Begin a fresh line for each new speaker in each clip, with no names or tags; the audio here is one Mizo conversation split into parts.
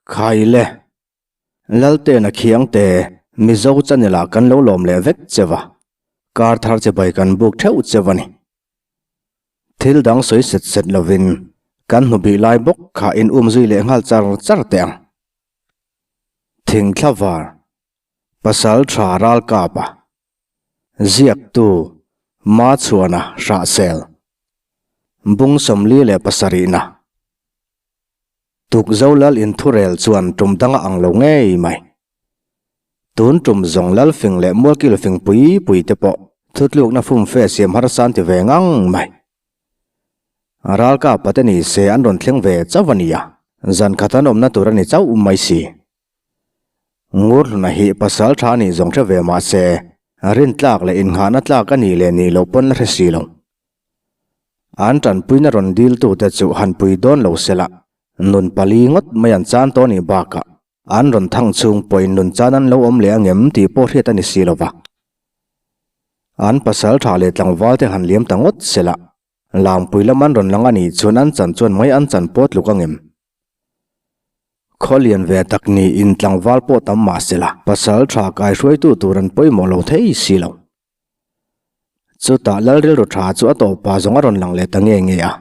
Khaile, Laltena Khiangte, Mizo channel ah kan lo lawm leh vek che va, kar thar chibai kan buk theuh che va ni. Thil dang sawi set set lovin kan hnu bih lai bawk kha in um zui leh nghal char char teh ang. Thingthla var, Pasal tha ralkapa, Ziaktu, Machhuana Hrahsel, Bung 47na. Tukzo lal inthurel chuan tum dang a ang lo ngei mai. Tun tum zawng lal fing leh mualkil fing pui pui te pawh thutlukna fumfe siam harsa an ti ve ngang mai. Ralkapa te ni se an rawn thleng ve chauh a nia, zan khat an awmna tur a ni chauh mai si. Ngurhluna hi pasal tha nih zawng hre ve mah se, rintlak leh innghahna tlak a nih leh nih loh pawn la hre si lo. An tanpuina rawn diltute chu han pui dawn lo sela, nun pali ngawt mai an chan tawh nih bakah an rawn thang chhung pawhin nun chan an lo awm leh angem tih pawh hriat a ni si lo va. An pasal tha leh tlangval te han liam ta ngawt sela, Langpui lam an rawn lang a nih chuan an chan chuan mai an chan pawh tluk angem? Khaw lian ve tak niin tlangval pawh tam mah sela, pasal tha kai hruaitu tur an pawimawh lo thei si lo. Chutah lal rilru tha chu a tawpa zawng a rawn lang leh ta nge nge a.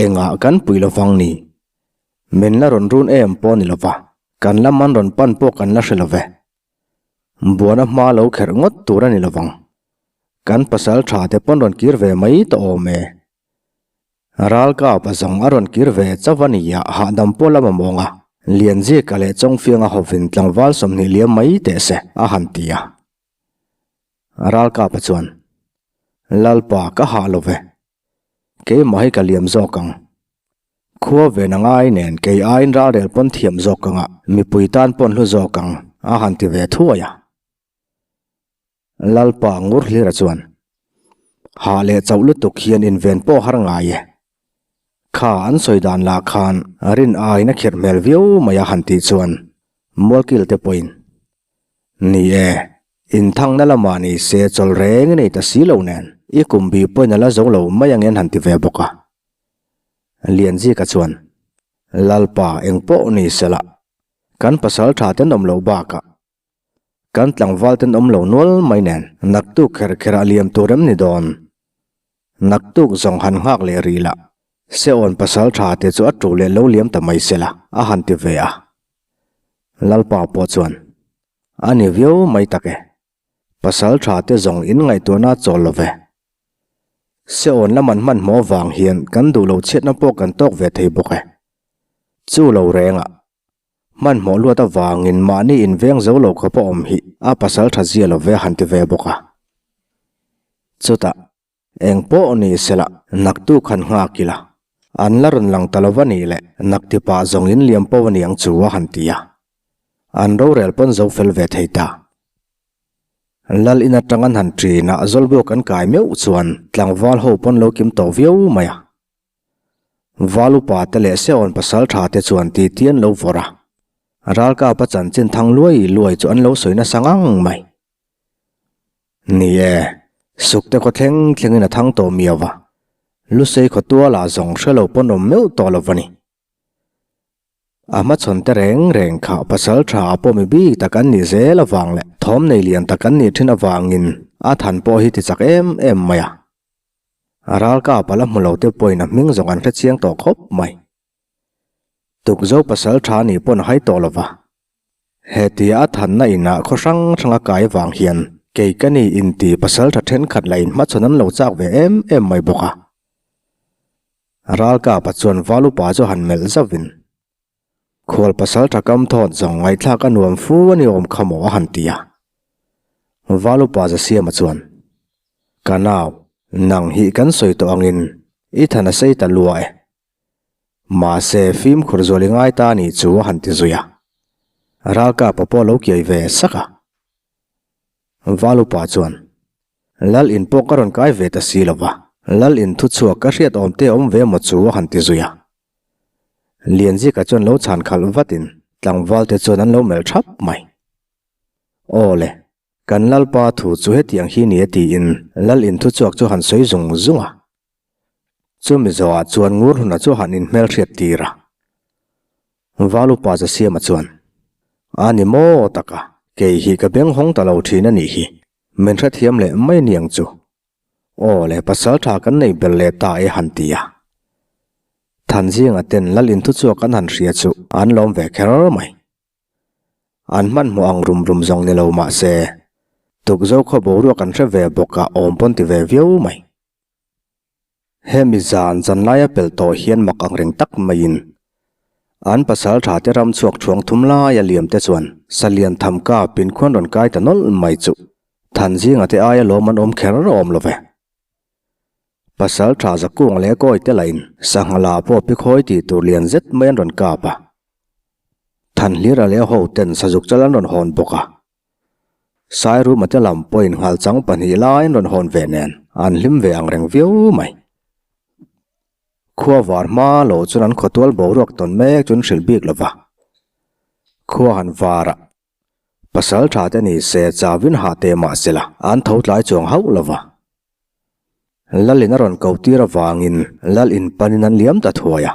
Engah kan pui lovang ni? Min la rawn run em pawh ni lova, kan lam an rawn pan pawh kan la hre love. Buana hma lo kherh ngawt tur a ni lovang. Kan pasal tha te pawn rawn kir ve mai tawh awm e. Ralkap a zawng a rawn kir ve chauh a ni a, hahdam pawh la mamawng a, Lianzika leh Chawngfianga hovin tlangval 20 liam mai teh se a han ti a. Ralkapa chuan, Lalpa ka hah lo ve, keimah hi ka liam zawk ang. Khua ven a ngai nen kei aiin ralrel pawn thiam zawk ang a, mipui tan pawn hlu zawk ang a han ti ve thuai a. Lalpa ngur hlira chuan, Hah leh chauh lutuk hian inven pawh har ngai e. Kha an sawi dan lah khan rin aiin a khirh hmel viau mai a han tih chuan Mualkil te pawhin, Ni e, inthangna lamah ni se chawl reng i nei ta si lo nen i kum bih pawhin a la zo lo mai ang en han ti ve bawk a. Lianzika chuan, Lalpa engpawh ni sela, kan pasal tha tenawm loh bakah Kan tlangval ten awm lo nual mai nen naktuk kher kher a liam tur em ni dawn? Naktuk zawng han nghak leh rih lah, Seawn pasal tha te chu a tu leh lo liam ta mai sela a han ti ve a. Lalpa pawh chuan, A ni viau mai tak e. Pasal tha te zawng in ngaihtuahna a chawl lo ve. Seawn lam an hmanhmawh vang hian kan duh lo chhiatna pawh kan tawk ve thei bawk e. Chu lo rengah Hmanhmawh luat avangin mahni inveng zo lo khawp a awm hi a pasal tha zia lo ve han ti ve bawk a. Chutah, eng pawh ni sela naktuk han nghak ila, an la rawn lang ta lo va nih leh nakti pah zawng in liam pawh a ni ang chu a han ti a. An rorel pawn zo fel ve thei ta. Lal in atang an han ṭin a zawlbuk an kai meuh chuan tlangval ho pawn lo kim tawh viau mai a. Val upa te leh Seon pasal tha te chuan titi an lo vawrh a, ralkapa chanchin thang luai luai chu an lo sawi nasa ngang mai. Ni e, sukte khaw thleng thlengin a thang tawh miau va, Lusei khaw tualah zawng hre lo pawn awm meuh tawh lo va ni. A hmachhawn te reng reng kha pasal tha a pawh mi bik tak an nih zel avang leh thawm nei lian tak an nih thin avangin a than pawh hi ti chak em em mai a. A ralkap a la hmu lo te pawhin a hming zawng an hre chiang tawh khawp mai. Tukzo pasal tha nih pawn a hai tawh lo va. Hetia a thanna inah khaw hrang hrang a kai vang hian kei ka ni inti pasal tha thenkhat lah inhmachhawn an lo chak ve em em mai bawk a. Ralkapa chuan Valupa chu han melh zauhin, Khual pasal tha kam thawt zawng ngaihthlak a nuam fu a ni awm kha maw a han ti a. Valupa Zasiama chuan, Ka nau, nang hi kan sawi tawh angin i than a sei ta lua e. Mahse fimkhur zual i ngai ta a nih chu a han ti zui a. Ralkapa pawh a lo kiai ve sak a. Valupa chuan, Lal in pawh ka rawn kai ve ta si lo va, Lal in thuchhuak ka hriat awm te awm ve maw chu a han ti zui a. Lianzika chuan lo chhan khalh vatin tlangval te chuan an lo melh thap mai. Aw le, kan Lalpa thu chu hetiang hi ni e tiin Lal in thuchhuak chu han sawi zung zung a. Chumi zawhah chuan Ngurhluna chu han inhmelhriat tir a. Valupa Zasiama chuan, A ni maw taka, kei hi ka beng hawng ta lo thin a nih hi, min hrethiam leh mai niang chu. Aw le pasal tha kan nei ber leh ta e han ti a. Thanzinga ten lal inthuchhuak an han hria chu an lawm ve kher mai. An hmanhmawh ang rum rum zawng ni lo mah se, tukzo khaw boruak an hre ve bawk a awm pawn ti ve viau mai. Hemi zan zan laia pel tawh hian mak ang reng tak maiin an pasal tha te ram chhuak thuang thum laia liam te chuan salian tham kap in khuan rawn kai ta nawlh mai chu Thanzinga te aia lawm an awm kher awm lo ve. Pasal tha zakung leh kawi te lahin sangha la pawh pikhawi tih tur lian zet mai an rawn kap a. Thanhlira leh ho ten sazuk chal an rawn hawn bawk a. Sairuma te lam pawhin nghalchang pahnih lai an rawn hawn ve nen an hlim ve ang reng viau mai. Khua var hma lo chuan an khawtual boruak tawn mek chu an hrilh bik lo va. Khua han varah pasal tha te ni se chauhin hah teh mah sela an tho tlai chuang hauh lo va. Lalin a rawn ko tir avangin lal in panin an liam ta thuai a.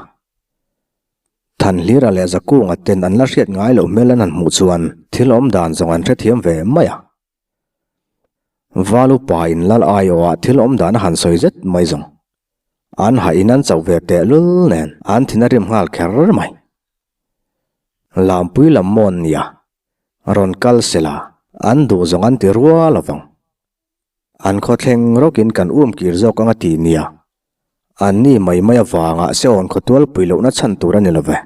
Thanhlira leh Zakunga ten an la hriat ngai loh hmel an han hmuh chuan thil awm dan zawng an hrethiam ve mai a. Val upa in lal aiawhah thil awm dan a han sawi zet mai zawng. An hahin an chauh ve tehlul nen an thin a rim nghal kher mai. Lampui lam mawn nia rawn kal sela an duh zawng an ti rual avang. An khawthleng rawkin kan um kir zawk anga ti nia. An ni mai mai avanga Seon khawtual pui lohna chhan tur a ni lo ve.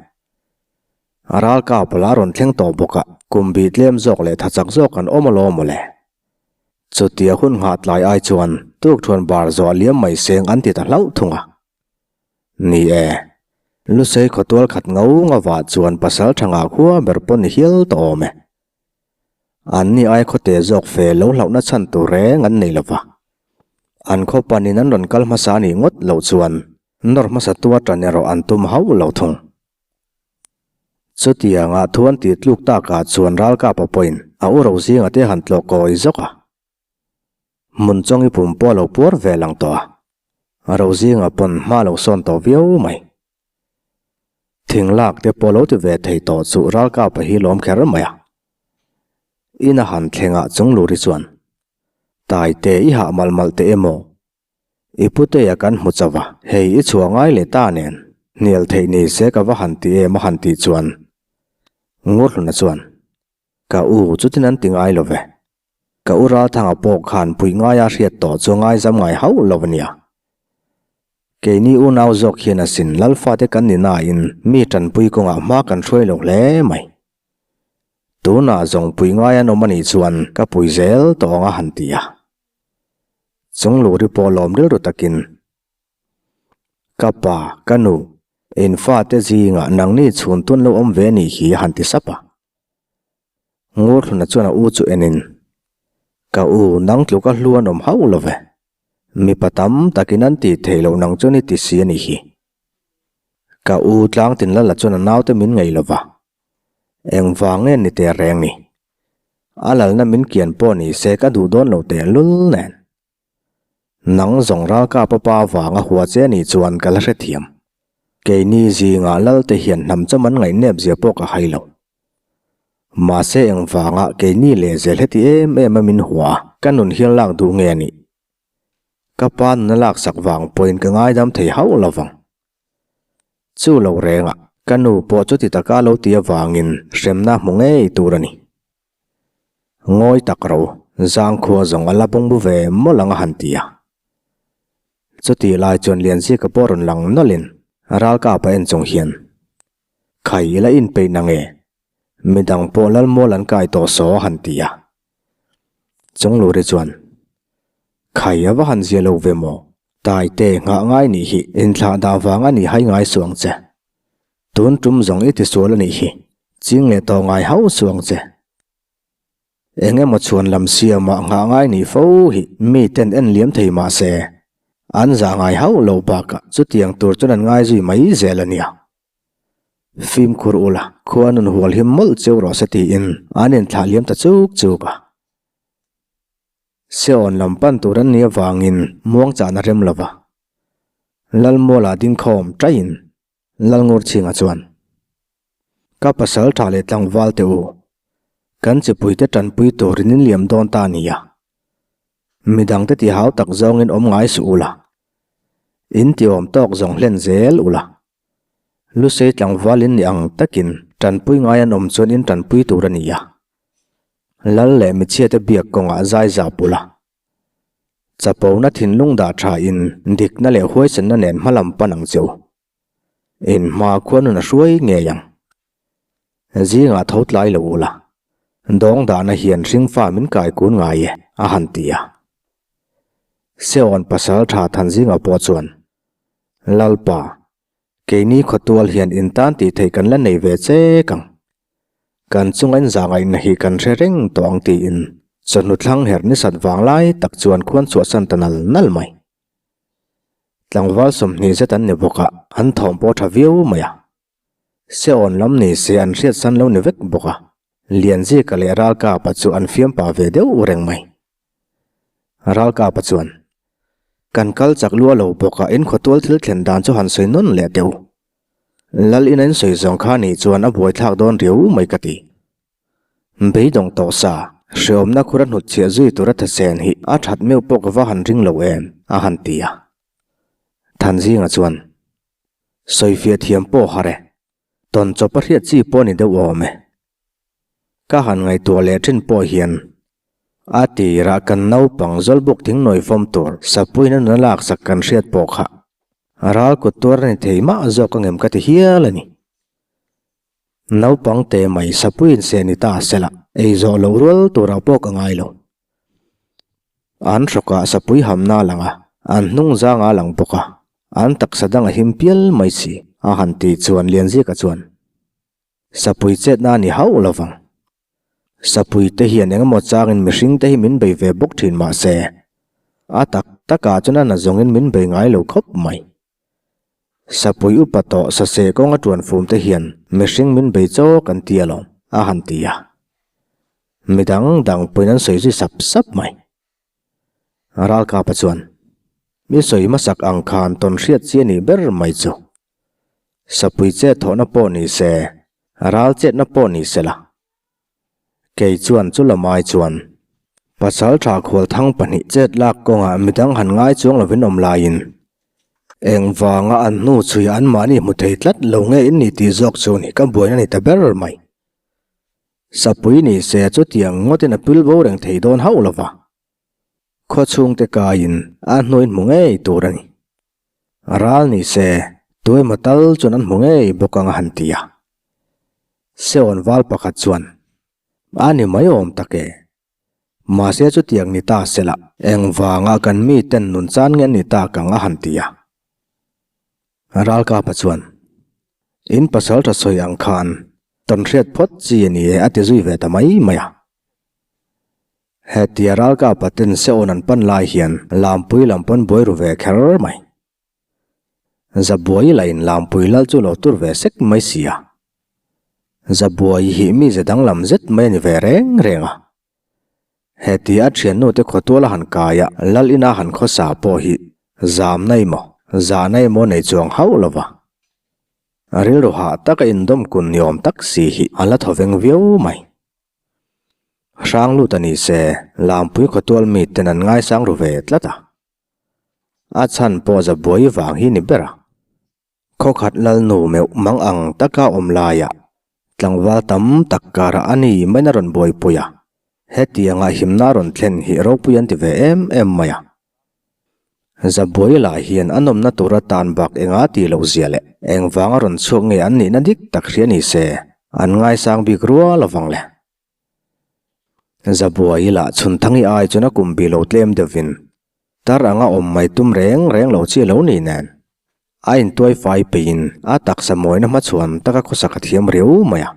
A ralkap la rawn thleng tawh bawk a, kum bih tlem zawk leh tha chak zawk an awm alawm mawle. Chutia hun nghah tlai ai chuan tukthuan bar zawh a liam mai seng an ti ta hlauh thung a. Ni e, Lusei khawtual khat ngau ngavah chuan pasal tha ngah khua ber pawn ni hial tawh awm e. An ni ai khawte zawk fe lo hlauhna chhan tur reng an nei lo va. An khaw panin an rawn kal hmasa a nih ngawt loh chuan nawr hmasa tua tan erawh an tum hauh lo thung. Chutianga thu an tih tluk takah chuan ralkapa pawhin a u Rozinga te han tlawh kawi zawk a. Hmun chawngi pum pawh a lo puar ve lang tawh a. Rozinga pawn hma lo sawn tawh viau mai. Thing lak te pawh lo ti ve thei tawh chu ralkapa hi lawm kher mai a. Ina han thlengah chungluri chuan, Taite i hah malh malh teh emaw? I putea kan hmu chauh a, hei i chhuah ngai leh ta nen, hnial theih ni se ka va han ti em a han tih chuan Ngurhluna chuan, Ka u chutin an ti ngai lo ve. Ka u Ralthanga pawh khan puih ngaia hriat tawh chu ngaizam ngai hauh lo a nia. Keini unau zawk hian asin Lalfate kan ni nain mi tanpui kawngah hma kan hruai lo hle mai. Tunah zawng pui ngai an awm a nih chuan ka pui zel tawh ang a han ti a. Chungluri pawh lawm rilru takin Ka pa, ka nu, in fate zingah nangni chhun tun lo awm ve nih hi a han ti sap a. Ngurhluna chuan a u chu enin, Ka u, nang tluka hlu an awm hauh lo ve. Mipa tam takin an tih theih loh nang chuan i ti si a nih hi. Ka u Tlangtinlala chuan a naute min ngei lo va. Engvang nge ni teh reng ni? A lalna min kian pawh ni se ka duh dawn lo tehlul nen. Nang zawng ralkap a pa vanga hua che nih chuan ka la hrethiam. Keini zingah Lalte hian hnam chawm an ngaihnep zia pawh ka hai lo. Mahse engvanga keini lehzel heti em em a min hua a, ka nun hian lak duh nge a nih? Ka pa nun a laksak vang pawhin ka ngaidam thei hauh lo vang. Chu lo rengah ka nu pawh chuti taka lo ti avangin hremna hmu ngei tur a ni. Ngawi tak ro, zangkhua zawng a la bungbu ve mawlh ang a han ti a. Chutih lai chuan Lianzika pawh rawn lang nawlhin ralkap a en chung hian, Khai ila inpeih na nge? Midang pawh Lalmual an kai tawh saw a han ti a. Chungluri chuan, Khai a va han zia lo ve maw? Taite nghah ngai nih hi inthlah dah vang a nih hai ngai suh ang che. Tun tum zawng i tisual a nih hi, ching leh tawh ngai hauh suh ang che. Eng emaw chhuan lam siamah nghah ngai nih fo hi mi ten en liam thei mah se, an zah ngai hauh lo bakah chutiang tur chuan an ngai zui mai zel a nia. Fimkhur ula, khua nun hual him mawlh cheu rawh se tiin an inthlah liam ta chuk chuk a. Seawn lam pan tur an nih avangin muangchahna rem lo va. Lalmuala dingkhawm taiin Lalngurchhinga chuan. Ka pasal tha leh tlangval teh u, kan chipuite tanpui turin in liam dawn ta a nia. Midangte ti hau tak zawngin awm ngai suh ula, in ti awm tawk zawng hlen zel ula. Lusei tlangval in ni ang takin tanpui ngai an awm chuan in tanpui tur a nia. Lal leh michhiate biak kawngah zai zap ula. Chapona thinlung dah tha in dikna leh huaisenna nen hmalam pan ang che u. In hma khuan a hruai ngei ang. Zingah tho tlai lo ula, dawng dahna hian hringfa min kai kun ngai e, a han ti a. Seon pasal tha Thanzinga pawh chuan, Lalpa, keini khawtual hian in tan tih theih kan la nei ve chek ang. Kan chunga in zahngaihna hi kan hre reng tawh ang tiin chawhnu thlang her ni sat vang lai tak chuan khuan chhuahsan ta nal nal mai. Tlangval 20 zet an ni bawk a, an thawm pawh tha viau mai a. Seawn lam ni se an hriat san lo ni vek bawk a, Lianzika leh Ralkapa chu an fiam pah ve deuh reng mai. Ralkapa chuan, Kan kal chak lua lo bawk a, in khawtual thil thlen dan chu han sawi nawn leh teh u. Lal in a insawi zawng kha nih chuan a buaithlak dawn riau mai ka ti. Beidawng tawh sa, hreawmna khur a hnutchhiah zui tura thasen hi a that meuh pawh ka va han ring lo em? a han ti a. Thanzinga chuan, Sawifiah thiam pawh har e, tawn chawp a hriat chi pawh a ni deuh awm e. Ka han ngaihtuah leh thin pawh hian a tirah kan naupang zawlbuk thingnawi fawm tur sapuiin a nuna laksak kan hriat pawh kha ral kut tuar a ni thei mah zawk angem ka ti hial a ni. Naupang te mai sapuiin se ni ta sela, ei zawh loh rual turah pawh ka ngai lo. An hrawkah sapui hamna a lang a, an hnung zanga a lang bawk a, an taksa dang a him pial mai si, a han ti chuan Lianzika chuan, Sapui chetna a ni hauh lo vang. Sapui te hian engemaw changin mihring te hi min bei ve bawk thin mah se, a tak takah chuan a na zawngin min bei ngai lo khawp mai. Sapui upa tawh saseh kawnga tuan fum te hian mihring min bei chawk an ti alawm, a han ti a. Midang dang pawhin an sawi zui sap sap mai. Ralkapa chuan, Mi sawi hmasak ang khan tawn hriat chi a nih ber mai chu. Sapui chet thawhna pawh ni se, ral chetna pawh ni se la. Kei chuan chu lamai chuan pasal tha khual thang pahnih chet lak kawngah midang han ngai chuang lovin awm laiin engvanga an hnu chhuia anmahni hmu thei tlat lo nge in ni tih zawk chu ni ka buaina ni ta ber mai. Sapui ni se chutiang ngawtin a pil bo reng thei dawn hauh lova, khaw chhungte kaiin a hnuin hmu ngei tur a ni. Ral ni se tuemaw tal chuan an hmu ngei bawk ang a han ti a. Seon val pakhat chuan, A ni mai awm tak e. Mahse chutiang ni ta sela, engvanga kan miten nun chan nge an ni tak ang a han ti a. Ralkapa chuan, In pasal tha sawi ang khan tawnhriat phawt chi a ni e a ti zui ve ta mai mai a. Hetia Ralkapa ten Seon an pan lai hian Lampui lam pawn buai ru ve kher mai. Zabuai lah in Lampui lal chu lo tur ve sek mai si a. Zabuai hi mi ze danglam zet mai a ni ve reng reng a. Hetia a thiannu te khawtual a han kai a, lal ina han khawsa pawh hi zamna emaw, zahna emaw nei chuang hauh lo va. A rilru hah taka indawm kun ni awm tak si hi a la thawveng viau mai. Hrang lut a ni se, Lampui khawtual miten an ngaisang ru ve tlat a. A chhan pawh zabuai vang hi ni ber a. Khawkhat lalnu meuh mang ang taka awm laiah tlangval tam tak karah a ni main a rawn buaipui a, hetianga himna rawn thlen hi ropui an ti ve em em mai a. Zabuai lah hian a nawmna tura tan bak enga ti loh zia leh engvanga rawn chhuak nge an nihna dik tak hria ni se an ngaisang bik rual avang le. Zabuai lah chhunthangi ai chuan a kum bi lo tlem deuhvin tar anga awm mai tum reng reng lo chi lo ni nen a intuai fai peihin a taksa mawina hmachhuan taka khawsak a thiam riau mai a.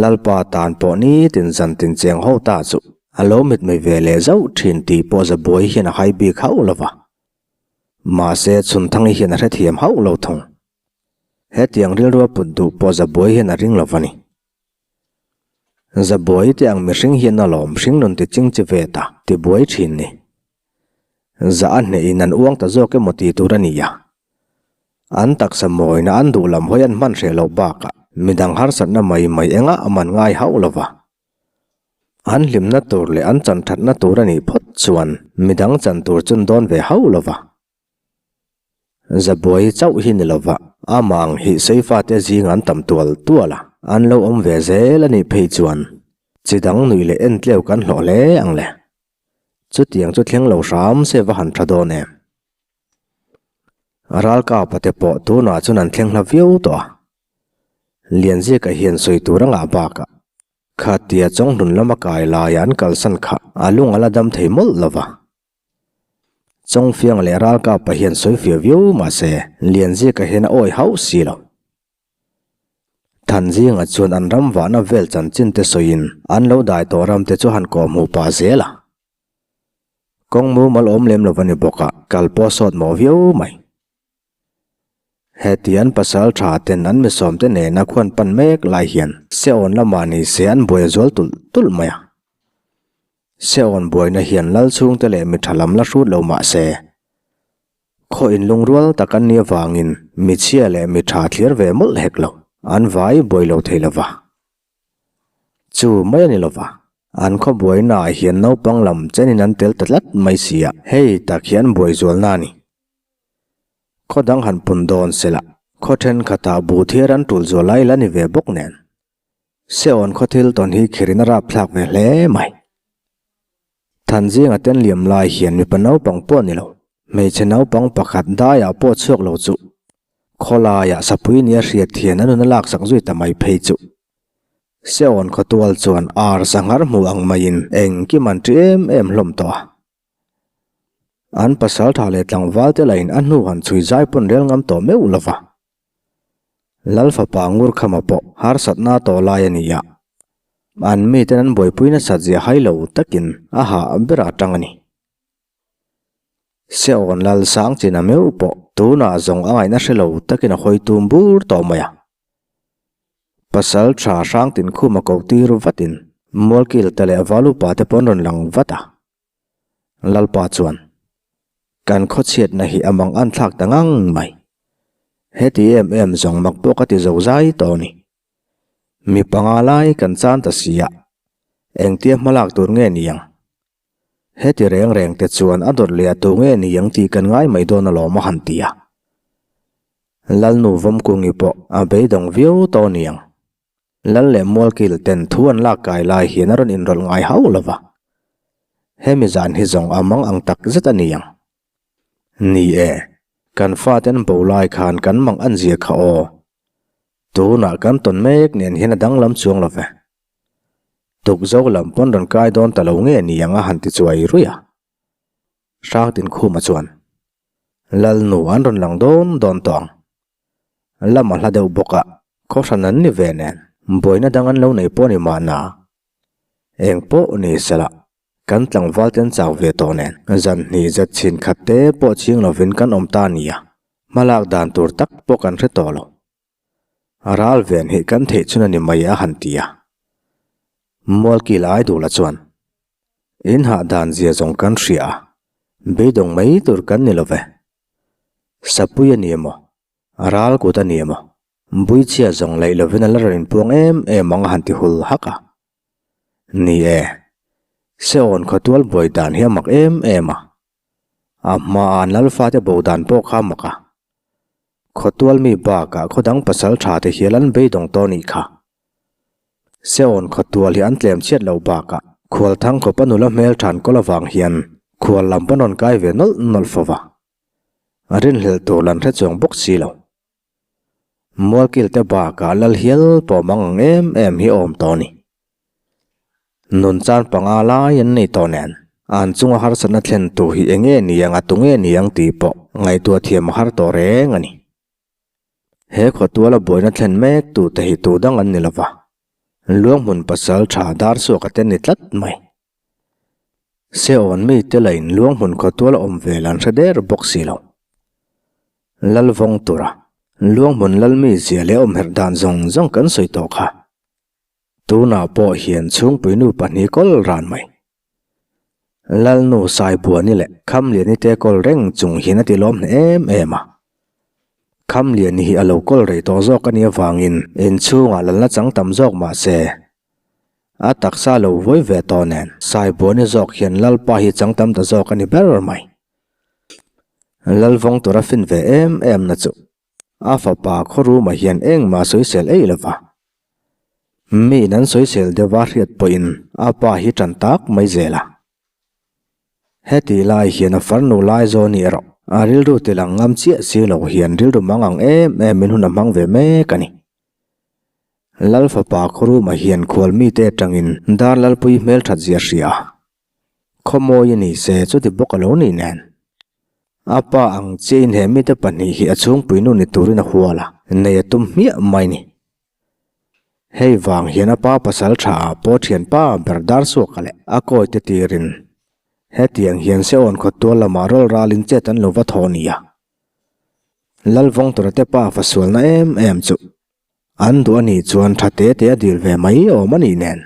Lalpa tan pawh nitin zan tin cheng ho ta chu a lo mitmei ve leh zauh thin tih pawh Zabuai hian a hai bik hauh lo va. Mahse chhunthangi hian a hrethiam hauh lo thung. Hetiang rilru a put duh pawh Zabuai hian a ring lo va ni. Zabuai te ang mihring hian a lawm hring nun ti ching chi ve ta ti buai thin ni. Za a hneh in an uang ta zawk emaw ti tur a ni a. An taksa mawina an duh lam hawi an hman hreh loh bakah. Midang harsatna mai mai engah a man ngai hauh lo va. An hlimna tur leh an chan thatna tur a nih phawt chuan midang chan tur chun dawn ve hauh lo va. Zabuai chauh hi ni lo va, amah ang hi Seifate zing an tam tual tual a, an lo awm ve zel a nih phei chuan chi dang nuih leh entleu kan hlawh hle ang le. Chutiang chu thleng lo hram se va han tha dawn em. Ralkapa te pawh tunah chuan an thleng hla viau tawh a. Lianzika hian sawi tur a ngah bakah khatia Chawnghlun lama kai laia an kalsan kha a lung a la dam thei mawlh lo va. Chawngfiang leh Ralkapa hian sawi fiah viau mahse Lianzika hian a awi hauh si lo. Thanzinga chuan an ram vahna vel chanchin te sawiin an lo dai tawh ram te chu han kawhhmuh pah zel a. Kawng mumal awm lem lo a ni bawk a, kal pawh sawt mawh viau mai. Heti an pasal tha ten an misawm te nena khuan pan mek lai hian Seawn lamah ni se an buai a zual tulh tulh mai a. Seawn buaina hian lal chhungte leh mi tha lam la hrut lo mah se, khaw inlungrual tak an nih avangin michhia leh mi tha thlir ve mawlh hek lo, an vai buai lo thei lo va. Chu mai a ni lova, an khaw buainaah hian naupang lam chenin an tel ta tlat mai si a, hei tak hi an buai zualna a ni. Khaw dang han pun dawn se la, khaw thenkhatah buh thiar an tul zual lai la ni ve bawk nen. Seawn khaw thil tawn hi khirin a rapthlak ve hle mai. Thanzinga ten liam lai hian mipa naupang pawh ni lo, hmeichhe naupang pakhat daiah pawh chhuak lo chu khawlaiah sapui nia hriat hian a nun a laksak zui ta mai phei chu. Seawn khawtual chuan ar sanghar hmu ang maiin engkim an ṭi em em hlawm tawh a. An pasal tha leh tlangval te lahin a hnu han chhui zai pawn rel ngam tawh meuh lo va. Lal fapa Ngurkhama pawh harsatna tawh lai a ni a, an miten an buaipui nasat zia hai lo takin a hah berah tang a ni. Seawn Lal Sangchina meuh pawh tunah zawng a ngaihna hre lo takin a hawi tum bur tawh mai a. Pasal tha Hrangtin khuma ko tir vatin Mualkil te leh Valupa te pawh an rawn lang vat a. Lalpa chuan, Kan khawchhiatna hi a mang an thlak ta ngang mai. Heti em em zawng mak pawh ka ti zo zai tawh a ni. Mi panga lai kan chan ta si a, engtia hmalak tur nge ni ang? Heti reng reng te chuan a dawt leh a tu nge ni ang tih kan ngai mai dawn alawm a han ti a. Lalnu Vawmkungi pawh a beidawng viau tawh a ni ang. Lal leh Mualkil ten thu an lak kai lai hian a rawn inrawlh ngai hauh lo va. Hemi zan hi zawng a mang ang tak zet a ni ang. Ni e, kan faten bo lai khan kan mang an zia kha aw. Tunah kan tawn mek nen hian a danglam chuang lo ve. Tukzo lam pawn rawn kai dawn ta lo nge ni ang a han ti chuai ruih a. Hrangtinkhuma chuan, Lalnu an rawn lang dawn dawn tawh ang. Lam a hla deuh bawk a, khawhran an ni ve nen buaina dang an lo nei pawh ni mahna. Eng pawh ni sela, kan tlangval te an chau ve tawh nen zan hnih zet chhin khat te pawh chhing lovin kan awm ta nia, hmalak dan tur tak pawh kan hre tawh lo. Ral ven hi kan theih chhun a ni mai a han ti a. Mualkil Aidula chuan, In hah dan zia zawng kan hria a, beidawng mai tur kan ni lo ve. Sapui a ni emaw, ral kut a ni emaw, Buichhia zawng laih lovin a la rawn inpuang em em ang a han ti hul hak a. Ni e, Seawn khawtual buai dan hi a mak em em a. A hmaa an lalfate bo dan pawh kha a mak a. Khawtual mi bakah khaw dang pasal tha te hial an beidawng tawh nih kha. Seawn khawtual hi an tlem chhiat loh bakah Khualthang khawpa nula hmel than kawl avang hian khual lam pawn rawn kai ve nawlh nawlh fo va. A rinhlelh tur lan hre chuang bawk si lo. Mualkil te bakah lal hial pawh mang ang em em hi awm tawh a ni. Nun chan panga lai an nei tawh nen, an chunga harsatna thlen tur hi eng nge ni ang a tu nge ni ang tih pawh ngaihtuah thiam a har tawh reng a ni. He khawtuala buaina thlen mek tute hi tu dang an ni lo va, Luanghmun pasal tha dar chhuak a te ni tlat mai. Seawn mite lain Luanghmun khawtuala awm vel an hre der bawk si lo. Lalvawng tura Luanghmun lalmi zia leh awmherh dan zawng zawng kan sawi tawh kha. Tunah pawh hian chhungpuinu pahnih kawl ran mai. Lalnu Saibuani leh Khamliani te kawl reng chung hian a ti lawm hneh em em a. Khamliani hi a lo kawl rei tawh zawk a nih avangin inchhungah lalna chang tam zawk mah se, a taksa lo vuai ve tawh nen Saibuani zawk hian Lalpa hi chang tam ta zawk a ni ber mai. Lalvawng tura fin ve em em na chu a fapa Khawruma hian engmah sawisel ei lo va. Miin an sawisel deuha hriat pawhin a pa hi tan tak mai zel a. Heti lai hian a farnu lai zawn ni erawh a rilru ti lang ngam chiah si lo hian rilru mang ang em em in hun a hmang ve mek a ni. Lal fapa Khuruma hian khual mite atangin dar lalpui hmelthat zia hria a, khawmawi a ni se chuti bawk a lo nih nen. A pa ang chiahin he mite pahnih hi a chhungpui nu ni turin a hual a, nei a tum hmiah mai ni. Hei vang hian a pa pasal tha ah pawh thianpa ber dar suaka leh a kawi te tirin hetiang hian Seawn khaw tual lamah rawl ralin chet an lo va thaw nia. Lalvawngtura te pa fa sualna em em chu an duh a nih chuan tha te te a dil ve mai awm a nih nen.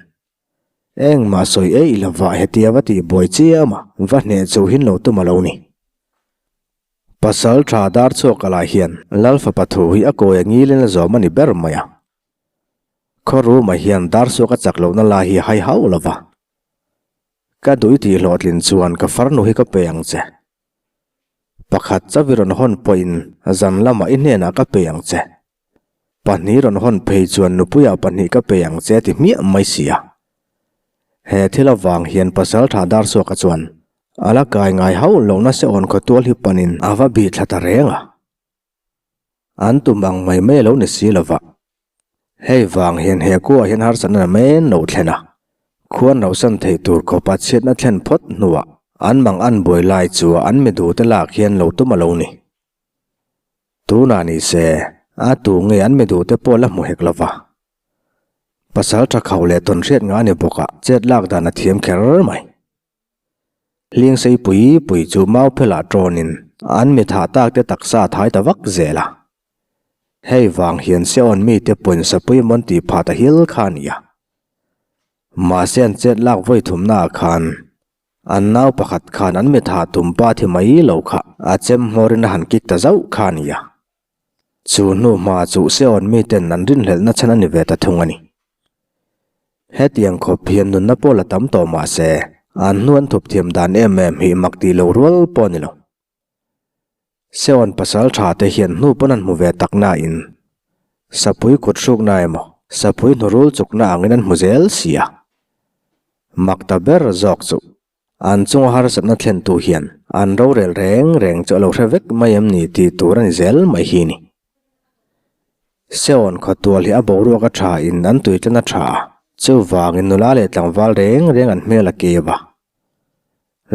Engmah sawi eih lova hetia va tih buai chiam a va hneh chu hin lo tum a lo ni. Pasal tha dar chhuak a lah hian Lal fapa thu hi a kawi a ngilin a zawm a ni ber mai a. Khaw ruma hian dar chhuak a chak lohna lai hi hai hauh lo va. Ka duh i tih hlawhtlin chuan ka farnu hi ka pe ang che. Pakhat chauh i rawn hawn pawhin zan lamah i hnenah ka pe ang che. Pahnih rawn hawn phei chuan nupuiah pahnih ka pe ang che ti hmiah mai si a. He thil avang hian pasal tha dar suaka chuan a la kai ngai hauh lo nasa awn khaw tual hi panin a va bih thla ta reng a. An tum ang mai mai a lo ni si lova. Hei vang hian he kua hian harsatna na men lo thlen a. Khuan rauhsan thei tur khawpa chhiatna thlen phawt hnuah an mang an buai lai chu an miduhte lak hian lo tum a lo ni. Tunah ni se, a tu nge an mi duhte pawh la hmu hek lo va. Pasal tha khauh leh tawn hriat nga a ni bawk a, chet lak dan a thiam kher mai. Hling sei pui pui chu mau phelah tawnin an mi thah tak te taksa a thai ta vak zel a. Hei vang hian Seon mite pawhin sapui mawn tih phah ta hil kha a ni a. Mahse an chet lak vawi thumnaah khan An nau pakhat khan an mitha tum pa thi mai lo kha a chem hmawrin a han kik ta zauh kha a ni a. Chu hnu hma chu Seon miten an rinhlelhna chhan a ni ve ta thung a ni. Hetiang khawp hian nunna pawh la tam tawh mah se, an hnu an thup thiam dan em em hi mak tih lo rual pawh a ni lo. Seon pasal tha te hian hnu pawn an hmu ve tak nain sapui kut hrukna emaw sapui hnurul chukna angin an hmu zel si a. Mak ta ber zawk chu an chunga harsatna thlentu hian an rorel reng reng chu a lo hre vek mai em ni tih tur a ni zel mai hi ni. Seon khawtual hi a boruak a tha in an tuitlan a tha a, chuvangin nula leh tlangval reng reng an hmel a keu a.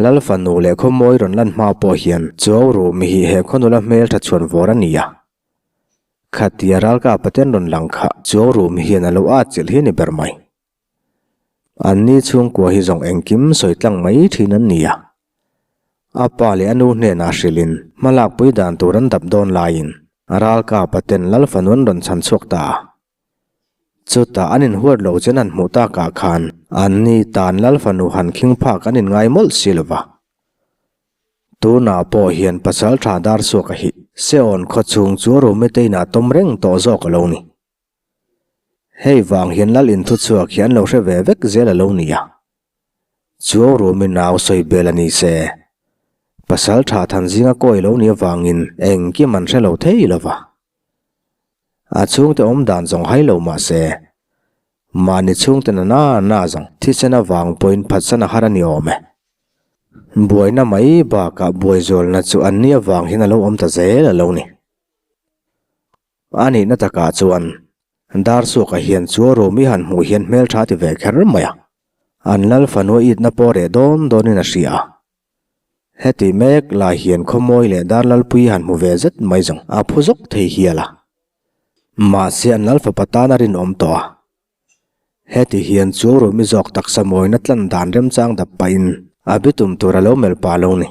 Lal fanu leh khawmawi rawn lan hma pawh hian Chuau Rumi hi he khawnula hmel tha chhuan vawr a ni a. Khatia ralka paten rawn lang kha Chuau Rumi hian a lo at chilh hi a ni ber mai. Anni chhungkua hi zawng engkim sawi tlang mai thin an ni a. A pa leh a nu hnenah hrilhin hmalakpui dan tur an dap dawn laiin ralka paten Lal fanu an rawn chhan chhuak ta a. Chutah an inhuat lo chen han hmuh takah khan anni tan Lal fanu han khing phak an inngai mawlh si lo va. Tunah pawh hian pasal tha dar suaka hi Seon khaw chhung chu Rumite inah tawm reng tawh zawk a lo ni. Hei vang hian Lal inthuchhuak hi an lo hre ve vek zel a lo ni a. Chuau Rumi nau sawi bel a ni se, pasal tha than zinga kawi lo ni avangin engkim an hre lo thei lo va. A chhungte awm dan zawng hai lo mah se, mahni chhungte na na na zawng thisen avang pawhin phatsan a har a ni awm e. Buaina mai bakah buai zualna chu an ni avang hian a lo awm ta zel a lo ni. A nihna takah chuan Darsuaka hian chu room i han hmuh hian hmeltha ti ve kher mai a, an lal fanua itna pawh reh dawn dawnin a hria a. Heti mek lai hian khawmawi leh dar lalpui han hmu ve zet mai zawng a phu zawk thei hial a. Mahse an lal fapa tan a rinawm tawh a. Heti hian chu Rumi zawk taksa mawina tlan dan remchang dap pahin a bitum tur a lo melh pah lo ni.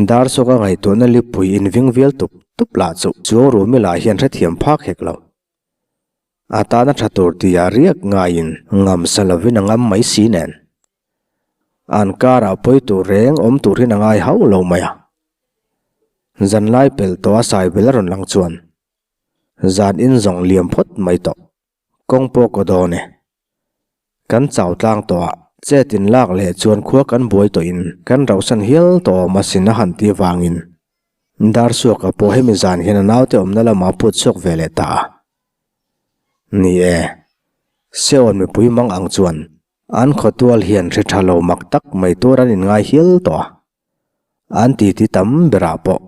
Dar sawka ngaihtuahna lipui inving vial tup tup lah chu chu Rumi lah hian hrethiam phak hek lo. A tana tha tur tia riak ngaiin ngam sa lovin a ngam mai si nen. An karah pawi tur reng awm tur hian a ngai hauh lo mai a. Zanlai pel tawh a Saibel a rawn lang chuan zan in zawng liam phawt mai tawh. Kawng pawh kaw dawn e. Kan chau tlang tawh a, chet in lak leh chuan khua kan buai tawh in kan rauhsan hial tawh awm asin a han ti vangin Darsuaka pawh hemi zan hian a naute awmna lamah a put chhuak ve leh ta a. Ni e, Seon mipui mang ang chuan an khawtual hian hri tha lo mak tak mai tur an inngai hial tawh a. An titi tam berah pawh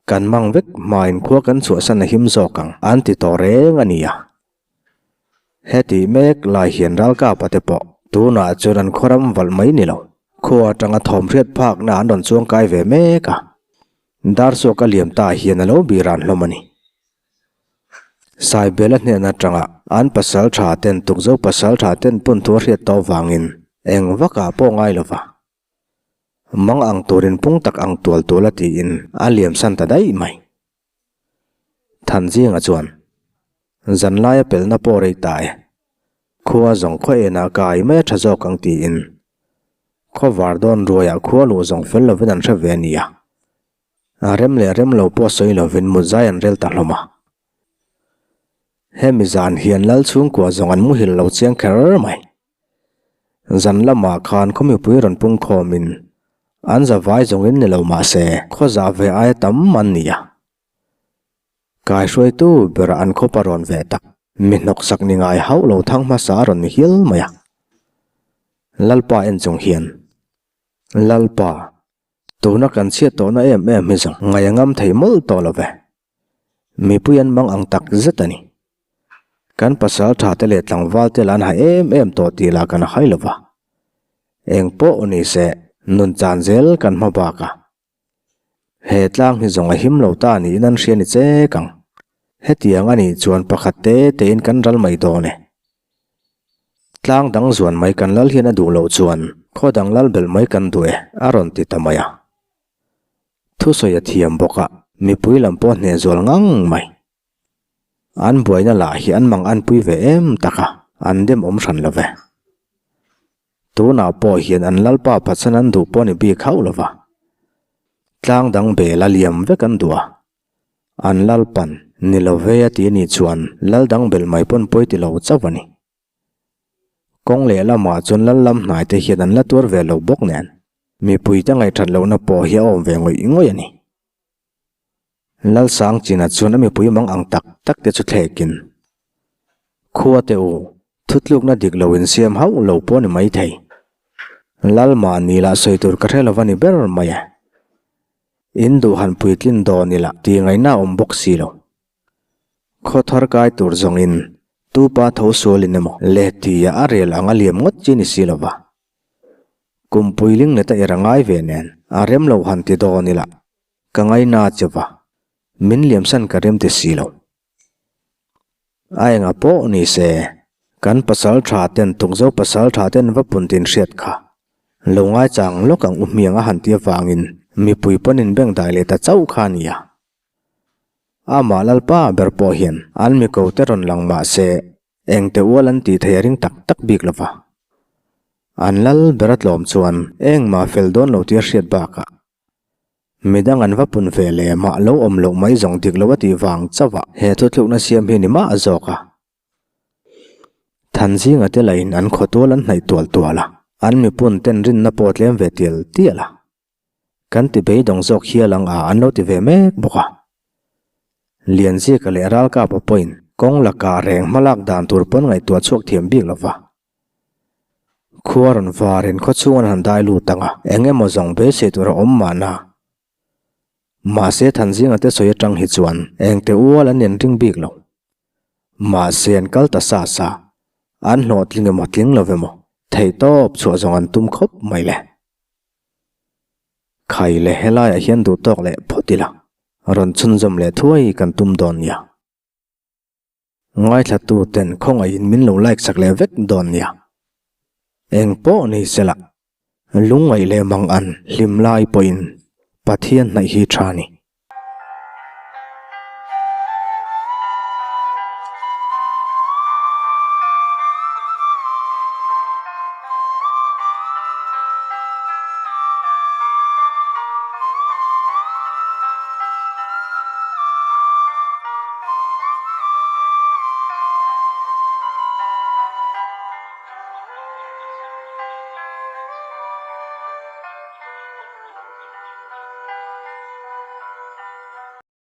kan mang vek hmain khua kan chhuahsan a him zawk ang an ti tawh reng a nia. Heti mek lai hian ralkapa te pawh tunah chuan an khawram valh mai ni lo, khua atanga thawm hriat phakna an rawn chuang kai ve mek a. Darsuak a liam ta hian a lo biran hlawm a ni. Saibela hnen atanga an pasal tha ten tukzo pasal tha ten pawn thu a hriat tawh vangin eng vakah pawh ngai lo va. Mang ang turin pung tak ang tual tual a tiin a liamsan ta daih mai. Thanzinga chuan, Zanlaia pelna pawh rei ta e. Khua zawng khaw enah ka ai mai a tha zawk ang tiin khaw var dawn ruaiah khua luh zawng fel lovin an hre ve a nia. A rem leh rem lo pawh sawi lovin mutzai an rel ta hlawm a. Hemi zan hian lal chhungkua zawng an muhil lo chiang kher mai. Zan lamah khan khaw mipui rawn pung khawmin an za vai zawngin ni lo mah se khaw zah ve aia tam an ni a. Kaihruaitu berah an khawpa rawn ve tak mi hnawksak ni ngai hauh lo thang hmasa a rawn ni hial mai a. Lalpa en chung hian, Lalpa, tuna kan chhiat tawhna em em hi zawng ngaih a ngam thei mawlh tawh lo ve. Mipui an mang ang tak zet a ni. Kan pasal tha te leh tlangval te lah an ha em em tawh tih lah kan hai lo va. Eng pawh ni se, nun chan zel kan hma bak a. He tlang hi zawng a him lo ta niin an hria ni chek ang. Hetiang a nih chuan pakhat te tein kan ral mai dawn e. Tlang dang zuan mai kan lal hian a duh loh chuan khaw dang lal belh mai kan duh e, a rawn ti ta mai a. Thusawi a thiam bawk a, mipui lam pawh hneh zual ngang mai. An buaina lah hi an mang anpui ve em tak a, an dem awm hran lo ve. Tunah pawh hian an lalpa phatsan an duh pawh ni bik hauh lo va. Tlang dang bel a liam vek an duh a. An lalpan ni lo ve a ti anih chuan lal dang bel mai pawn pawi ti lo chauh a ni. Kawng leh lamah chuan lal lam hnai te hian an la tuar ve lo bawk nen, mipuite ngaihthat lohna pawh hi a awm ve ngawih ngawih a ni. Lalsang China chuan a mipui mang ang tak tak te chu thlekin, Khua te u, thutlukna dik lo insiam hauh lo pawh a ni maithei. Lal mahni lah sawi tur ka hre lo va ni ber mai e. In duh han puitlin dawn ila tih ngaihna a awm bawk si lo. Khaw thar kai tur zawngin tupa tho sualin emaw leh tia a rel ang a liam ngawt chi ni si lova. Kumpui linglet a er a ngai ve nen a rem lo han ti dawn ila ka ngaina che va, min liamsan ka rem ti si lo. A enga pawh ni se, kan pasal tha ten tukzo pasal tha ten va pun tin hriat kha. Lo ngaichang lawk ang u hmiang a han ti avangin mipui pawn inbengdai leh ta chauh kha a nia. Amah Lalpa ber pawh hian an miko te rawn lang mah se engte ual an tih thei a ring tak tak bik lo va. An lal ber a tlawm chuan engmah fel dawn lo tih a hriat bakah midang an va pun ve leh mah lo awm loh mai zawng dik lo a tih vang chauh a he thuthlukna siam hi ni mah zawk a. Thanzinga te lahin an khawtual an hnaih tual tual a, an mipun ten rinna pawh a tlem ve tial tial a. Kan ti beidawng zawk hial ang a an lo ti ve mek bawk a. Lianzika leh Ralkapa pawhin kawng lakah reng hmalak dan tur pawn ngaihtuah chhuak thiam bik lo va. Khua rawn varin khaw chhung an han dai lut ang a, eng emaw zawng beisei tur a awm mahna. Mahse Thanzinga te sawi atang hi chuan engte ual an inring bik lo. Mahse an kal ta sa sa, an hlawhtling emaw tling lo emaw theihtawp chhuah zawng an tum khawp mai le. Khai leh helaiah hian duh tawk leh phawt ila, rawn chhunzawm leh thuai kan tum dawn nia. Ngaithla ten khawngaihin min lo like sak leh vek dawn nia. Eng pawh ni sela, lungngaih leh mang an hlim lai pawhin Pathian hnaih hi tha ni.